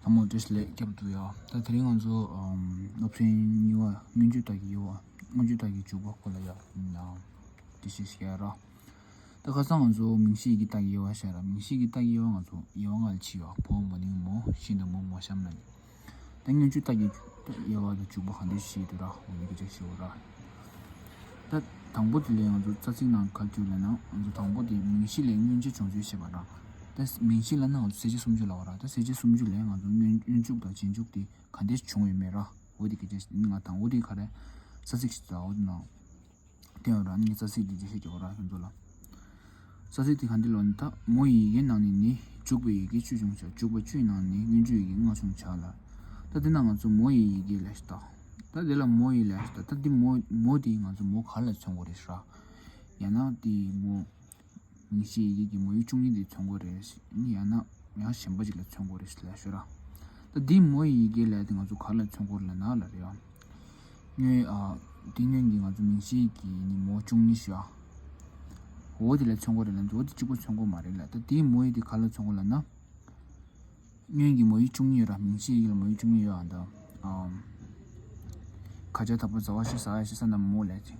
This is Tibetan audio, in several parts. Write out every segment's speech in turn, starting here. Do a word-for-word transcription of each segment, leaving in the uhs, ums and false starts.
མོ་བཀྲ་ཤིས་བདེ་ལེགས། སྐྱབས་འགྲོ་ཡ། ད་དེ་རིང་ང་ཚོ་ཨམ་སློབ་ཚན་གཉིས་པ་མངོན་བརྗོད་རྟགས་ཀྱི་དབྱེ་བ། མངོན་བརྗོད་རྟགས་ཀྱི་འཇུག་པ་སྐོར་ལ་ཡ་ཨམ་འགྲེལ་བཤད་བཤད་ཡ་ར། ད་ཁ་སང་ང་ཚོ་མིང་གཞི་ཡི་གེ་རྟགས་ཀྱི་དབྱེ་བ་བཤད་ར། མིང་གཞི་ཡི་གེ་རྟགས་ཀྱི་དབྱེ་བ་ང་ཚོ་དབྱེ་བ་ལྔ་ལ་ཕྱེ་ཡོད། ཕོ་མོ་ནིང་མོ་ཤིན་ཏུ་མོ་མོ་གཤམ་ལ་ནི། ད་མངོན་བརྗོད་རྟགས་ཀྱི་དབྱེ་བ་དང་འཇུག་པ་གང་འདྲ་ཞིག་འདུག་ར། འོ་ནི་སྐད་ཆ་བཤད་འོ་ར། ད་དང་པོ་དེ་ལས་ང་ཚོ་རྩ་ཚིག་ནང་ག་རེ་བྲིས་ཡོད་ལབ་ན། ང་ཚོ་དང་པོ་དེ་མིང་གཞི་ལས་མངོན་བརྗོད་བྱུང་ཚུལ་བཤད་པ་ར། ད་མིང་གཞི་ལབ་ན་ང་ཚོ་གསལ་བྱེད་སུམ་ཅུ་ལབ་པ་ར། ད་གསལ་བྱེད་སུམ་ཅུ་ལས་ང་ཚོ་སྔོན་སྔོན་འཇུག་དང་རྗེས་འཇུག་དེ་ག་འདྲ་བྱུང་ཡོད་མེད་ར། འོ་དེ་སྐད་ཆ་ང་དང་འོ་དེ་ག་རེ་རྩ་ཚིག་ཞིག་ད་འོ་དེ་ནང་བསྟན་ཡོད་ར། ངས་རྩ་ཚིག་འདི་འགྲེལ་བཤད་རྒྱག་གོ་ར་ཁྱོད་ཚོ་ལ། རྩ་ཚིག་དེ་ག་འདི་ལོ་ནི། ད་མོ་ཡི་ཡི་གེ་ནང་ནས་ནི་འཇུག་པའི་ཡི་གེ་བཅུ་བྱུང་བྱ། འཇུག་པ་བཅུའི་ནང་ནས་མངོན་བརྗོད་ཡི་གེ་ལྔ་བྱུང་བྱ་ལ། ད་འདི་ན་ང་ཚོ་མོ་ཡི་ཡི་གེ་ལབ་ཤག་ད། ད་འདི་ལ་མོ་ཡི་ལབ་ཤག་ད། ད་འདི་མོ་མོ་དེ་ང་ཚོ་མོ་ག་ལ་མཚོན་གོ་རེད་ཤག་ཡང་ན་དེ་མོ་མིང་གཞིའི་ཡི་གེ་གི་མོ་ཡིག་བཅུ་གཉིས་དེ་མཚོན་གོ་རེད། ཡང་ན་ཡང་གཞན་པ་ཅིག་ལ་མཚོན་གོ་རེད་ལབ་ཤོད་ར། ད་འདི་མོ་ཡི་ཡི་གེ་ལབ་དེ་ང་ཚོ་ག་ལ་མཚོན་གོ་རེད་ལབ་ན་ལབ་རེད་ཡ། སྔོན་ཨ་འདི་སྔོན་གྱི་ང་ཚོ་མིང་གཞི་གི་ནི་མོ་བཅུ་གཉིས་ཤོད་ཨ། འོ་དེ་ལ་མཚོན་གོ་རེད་ལབ་འདུག་འོ་དེ་གཅིག་པོ་མཚོན་གོ་མ་རེད་ལ། ད་འདི་མོ་ཡི་དེ་ག་ལ་མཚོན་གོ་ལབ་ན། སྔོན་གྱི་མོ་ཡིག་བཅུ་གཉིས་ཡོད་ར། མིང་གཞི་ཡི་གེ་ལ་མོ་ཡིག་བཅུ་གཉིས་ཡོད་ཨ། ད་ཨམ། ཁ་ཆེ་དག་པོ་ཟ་བ་ཞིག་ཟ་ཡ་ཞིག་ས་ན་མོ་ལས་ཅིང་།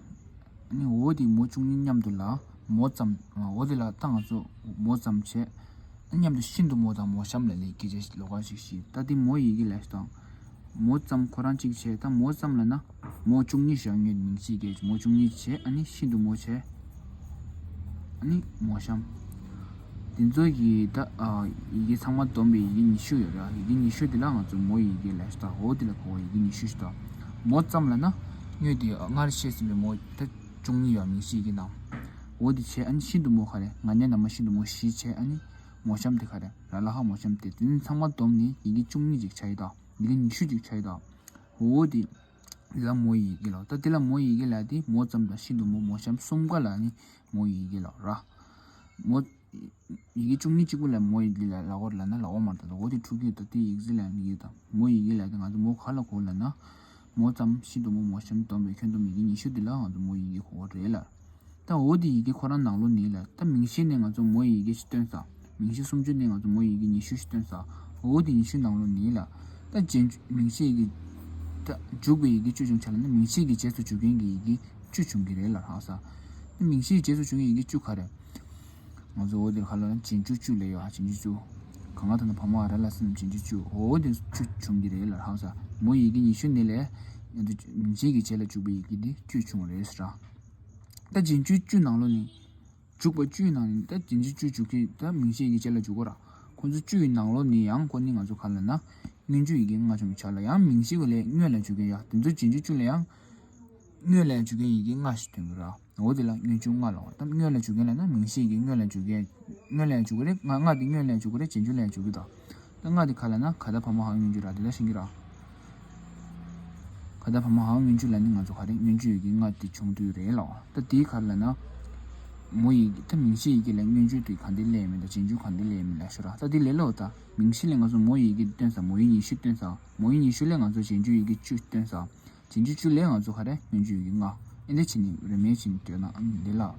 ཨ་ནི་འོ་དེ་མོ་བཅུ་གཉིས་མཉམ་དུ་ལ་མོ་ཙམ། འོ་དེ་ལ་ད་ང་ཚོ་མོ་ཙམ་བྱས། མཉམ་དུ་ཤིན་ཏུ་མོ་དང་མོ་གཤམ་ལ་ལས་སྐད་ཆ་ལོགས་ཀ་ཞིག་ཤེས། ད་དེ་མོ་ཡི་གེ་ལས་དང་། མོ་ཙམ་ཁོ་རང་གཅིག་བྱས། ད་མོ་ཙམ་ལ་ན་མོ་བཅུ་གཉིས་བཞག་ངེས་མིང་གཞི་སྐད་མོ་བཅུ་གཉིས་བྱས། ཨ་ནི་ཤིན་ཏུ་མོ་བྱས། ཨ་ནི་མོ་གཤམ། དེ་ཚོ་ཡི་ད་ཨ་ཡི་གེ་ཚང་མ་བསྡོམས་པའི་ཡི་གེ་ཉི་ཤུ་ཡོད་ར། ཡི་གེ་ཉི་ཤུ་དེ་ལ་ང་ཚོ་མོ་ཡི་ཡི་གེ་ལས་ཤིག་ད། འོ་དེ་ལ་གོ་བ་ཡི་གེ་ཉི་ཤུ་ཞིག་ད། མོ་ཙམ་ལ་ན་སྔོན་དེ་སྔར་བཤད་ཟིན་པའི་མོ་ད་བཅུ་གཉིས་ཡོད་མིང་གཞི་ཡི་གེ་ནང་། འོ་དེ་བྱས། ཨ་ནི་ཤིན་ཏུ་མོ་ག་རེ། ང་ནས་ན་མ་ཤིན་ཏུ་མོ་བཞི་བྱས། ཨ་ནི་མོ་གཤམ་དེ་ག་རེ། ར་ལ་ཧ་མོ་གཤམ་དེ། དེ་ནི་ཚང་མ་བསྡོམས་ནས་ཡི་གེ་བཅུ་གཉིས་ཅིག་ཆགས་ཡི་ད། ཡི་གེ་ཉི་ཤུ་ཅིག་ཆགས་ཡི་ད། འོ་དེ། འདི་ལ་མོ་ཡི་ཡི་གེ་ལ། ད་འདི་ལ་མོ་ཡི་ཡི་གེ་ལ་དེ་མོ་ཙམ་དང་ཤིན་ཏུ་མོ་མོ་གཤམ་གསུམ་ཀ་ལ་ནི་མོ་ཡི་ཡི་གེ་ལ་ར། མོ་ཡི་གེ་བཅུ་གཉིས་གཅིག་པུ་ལ་མོ་ཡི་གེ་ལ་ལ་འོར་ལ་ན་ལ་འོ་མར་ད། འོ་དེ་ཕྲུ་གུ་ད་དེ་ཡིག་གཟི་ལ་ཡི་གེ་དང་མོ་ཡི་ཡི་གེ་ལ་དེ་ང་ཚོ་མོ་ག་ལ་གོ་ལ་ན། མོ་ཙམ་ཤིན་ཏུ་མོ་མོ་གཤམ་བསྡོམས་པའི་ཁྱོན་བསྡོམས་ཡི་གེ་ཉི་ཤུ་འདི་ལ་ང་ཚོ་མོ་ཡི་གེ་གོ་བ་རེད་ལ། ད་འོ་དེ་ཡི་གེ་ཁོ་རང་ནང་ལོགས་ནས་ལ། ད་མིང་གཞི་ནས་ང་ཚོ་མོ་ཡི་ཡི་གེ་ཞིག་བཏོན་ས། མིང་གཞི་སུམ་ཅུ་ནས་ང་ཚོ་མོ་ཡི་ཡི་གེ་ཉི་ཤུ་ཞིག་བཏོན་ས། འོ་དེ་ཉི་ཤུ་ནང་ལོགས་ནས་ལ། ད་རྗེས་མིང་གཞི་ཡི་གེ། ད་འཇུག་པའི་ཡི་གེ་བཅུ་བྱུང་ཆ་ལ་ན་མིང་གཞི་གི་རྗེས་སུ་འཇུག་མཁན་གྱི་ཡི་གེ་བཅུ་བྱུང་གི་རེད་ལ་ཧ་ས། ད་མིང་གཞི་རྗེས་སུ་འཇུག་མཁན་ཡི་གེ་བཅུ་ག་རེ། ང་ཚོ་འོ་དེ་ག་ལ་ན་རྗེས་འཇུག་བཅུ་ལས་ཡོད་ཨ། རྗེས་འཇུག་བཅུ། གང་ག་ད་ན་བ་མ་ར་ལ་སི་ན་རྗེས་འཇུག་བཅུ། འོ་དེ་བཅུ་བྱུང་གི་རེད་ལ་ཧ་ས། མོ་ཡི་གེ་ཉི་ཤུ་ནས་ལས། ང་ཚོ་མིང་གཞི་གི་རྗེས་ལ་འཇུག་པའི་ཡི་གེ་དེ་བཅུ་བྱུང་རེད་ཟེར་ར། ད་རྗེས་འཇུག་བཅུ་ནང་ལོགས་ནས། འཇུག་པ་བཅུའི་ནང་ནས་ད་རྗེས་འཇུག་བཅུ་འཇུག་གི་ད་མིང་གཞི་ཡི་གེ་རྗེས་ལ་འཇུག་གོ་ར། ཁོ་ཚོ་བཅུ་ཡི་ནང་ལོགས་ནས་ཡང་ཁོ་ནི་ང་ཚོ་ག་ལ་ན་སྔོན་འཇུག་ཡི་གེ་ལྔ་བྱུང་ཆ་ལ་ཡང་མིང་གཞི་གི་ལས་སྔོན་ལ་འཇུག་མཁན་ཡ་དེ་ཚོ་རྗེས་འཇུག་བཅུ་ལ་ཡང་སྔོན་ལ་འཇུག་མཁན་ཡི་གེ་ལྔ་ཞིག་ཐོན་གི་ར། འོ་དེ་ལ་སྔོན་འཇུག་ལྔ་ལ་འོ། ད་སྔོན་ལ་འཇུག་མཁན་ལ་ན་མིང་གཞི་ཡི་གེ་སྔོན་ལ་འཇུག་མཁན་སྔོན་ལ་འཇུག་གི་རེད། ལྔ་ལྔ་དེ་སྔོན་ལ་འཇུག་གི་རེད། རྗེས་འཇུག་ལ་འཇུག་གི་ད། ད་ལྔ་དེ་ག་ལ་ན་ག་ད་བ་མ་ཧ་སྔོན་འཇུག་ར་དེ་ལ་ཤེས་གི་ར། ག་ད་བ་མ་ཧ་སྔོན་འཇུག་ལ་ནི་ང་ཚོ་ག་རེ་སྔོན་འཇུག་ཡི་གེ་ལྔ་དེ་བྱུང་དུས་རེད་ལ། ད་དེའི་ག་ལ་ན་མོ་ཡི་གེ་ད་མིང་གཞི་ཡི་གེ་ལ་སྔོན་འཇུག་དེ་ག་འདི་ལས་མིན་ད་རྗེས་འཇུག་ག་འདི་ལས་མིན་ལ་ཤོད་ར། ད་དེ་ལས་ལོ་ད་མིང་གཞི་ལས་ང་ཚོ་མོ་ཡི་གེ་བཏོན་ས། མོ་ཡི་ཉི་ཤུ་བཏོན་ས། མོ་ཡི་ཉི་ཤུ་ལས་ང་ཚོ་རྗེས་འཇུག་ཡི་གེ་བཅུ་བཏོན་ས། རྗེས་འཇུག་བཅུ་ལས་ང་ཚོ་ག་རེ་སྔོན་འཇུག་ཡི་གེ་ལྔ། ཨེ་འདི་ཕྱིན་ནི་རེ་མེད་ཕྱིན་བཏོན་ན་ཨ་འདི་ལ་ར།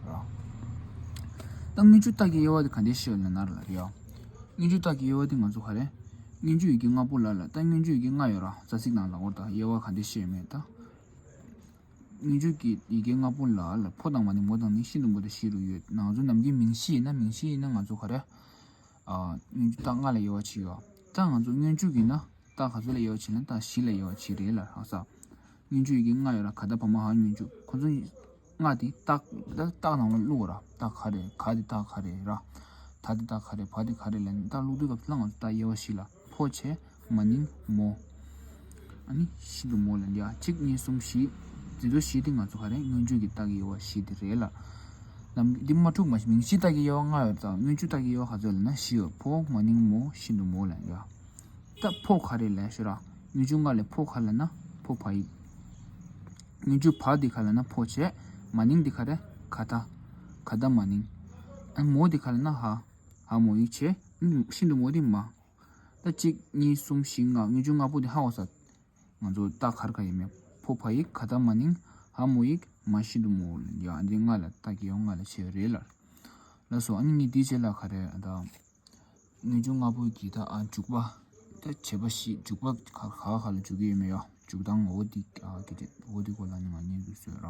ད་སྔོན་འཇུག་རྟགས་ཀྱི་དབྱེ་བ་དེ་ག་འདི་ཤོད་ལ་ན་ར་ལ་རེད་ཡ། སྔོན་འཇུག་རྟགས་ཀྱི་དབྱེ་བ་དེ་ང་ཚོ་ག་རེ། སྔོན་འཇུག་ཡི་གེ་ལྔ་པོ་ལ་ལ། ད་སྔོན་འཇུག་ཡི་གེ་ལྔ་ཡོད་ར། རྩ་ཚིག་ནང་ལ་འོར་ད་དབྱེ་བ་ག་འདི་ཤོད་མེད་ད། སྔོན་འཇུག་གི་ཡི་གེ་ལྔ་པོ་ལ་ལ་ཕོ་དང་མ་ནི་མོ་དང་ནི་ཤིན་ཏུ་མོ་དང་བཞི་རུ་ཡོད། ང་ཚོ་ནམ་རྒྱུན་མིང་གཞི་ཡིན་ན་མིང་གཞི་ཡིན་ན་ང་ཚོ་ག་རེ། ཨ་སྔོན་འཇུག་རྟགས་ལྔ་ལ་དབྱེ་བ་ཕྱེ་ཡོད། ད་ང་ཚོ་སྔོན་འཇུག་ཡིན་ན་རྟགས་ག་ཚོད་ལ་དབྱེ་བ་ཕྱེ་ན་རྟགས་བཞི་ལ་དབྱེ་བ་ཕྱེ་རེད་ལ་ཧ་ས། སྔོན་འཇུག་ཡི་གེ་ལྔ་ཡོད་ར། ག་ད་བ་མ་ཧ་སྔོན་འཇུག་ཁོ་ཚོ་ལྔ་དེ་རྟགས་ད་རྟགས་ནང་ལ་བླུགས་ར། རྟགས་ག་རེ། ག་དེ་རྟགས་ག་རེ་ར། ད་དེ་རྟགས་ག་རེ། བ་དེ་ག་རེ་ལ་ནི་རྟགས་བླུགས་དུས་སྐབས་ལ་ང་ཚོ་རྟགས་དབྱེ་བ་བཞི་ལ་ཕོ་བྱས་མ་ནིང་མོ། ཨ་ནི་ཤིན་ཏུ་མོ་ལ་འདི་ཨ་གཅིག་གཉིས་གསུམ་བཞི། དེ་ཚོ་བཞི་དེ་ང་ཚོ་ག་རེ་སྔོན་འཇུག་གི་རྟགས་ཀྱི་དབྱེ་བ་བཞི་དེ་རེད་ལ། ནམ་འདི་མ་འཁྲུག་མ་མིང་གཞི་རྟགས་ཀྱི་དབྱེ་བ་ལྔ་ཡོད་ཙང་སྔོན་འཇུག་རྟགས་ཀྱི་དབྱེ་བ་ག་ཚོད་ལ་ན་བཞི་ཡོད། ཕོ་མ་ནིང་མོ་ཤིན་ཏུ་མོ་ལ་འདི་ཨ། ད་ཕོ་ག་རེ་ལས་ཤོད་ར། སྔོན་འཇུག་ལྔ་ལས་ཕོ་ག་ལ་ན་ཕོ་བ་ཡིག་སྔོན་འཇུག་བ་འདི་ག་ལ་ན་ཕོ་བྱས། མ་ནིང་འདི་ག་རེ། ག་ད། ག་ད་མ་ནིང་། ཨ་མོ་འདི་ག་ལ་ན་ཧ། ཧ་མོ་ཡིག་བྱས། ཤིན་ཏུ་མོ་འདི་མ། ད་གཅིག་གཉིས་གསུམ་བཞི་ལྔ། སྔོན་འཇུག་ལྔ་པོ་འདི་ཧ་འོ་ས། ང་ཚོ་རྟགས་ག་རེ་ག་ཡིན་མེད། ཕོ་བ་ཡིག་ག་ད་མ་ནིང་། ཧ་མོ་ཡིག་མ་ཤིན་ཏུ་མོ་ལ་ཡ་འདི་ལྔ་ལ་རྟགས་ཀྱི་དབྱེ་བ་ལྔ་ལ་ཕྱེ་རེད་ལ། ལགས་སོ། ཨ་ནི་ངས་འདིའི་རྗེས་ལ་ག་རེ་ཨ་ད། སྔོན་འཇུག་ལྔ་པོ་གི་ད་ཨ་འཇུག་པ། ད་བྱེད་པ་བཞི་འཇུག་པ་ག་ག་ག་ལ་འཇུག་གི་ཡོད་མེད་ཡ། འཇུག་སྟངས་འོ་འདི་ཨ་གི་རེད། འོ་འདི་སྐོར་ལ་ནི་ང་ཉན་དུ་བཟོས་ར།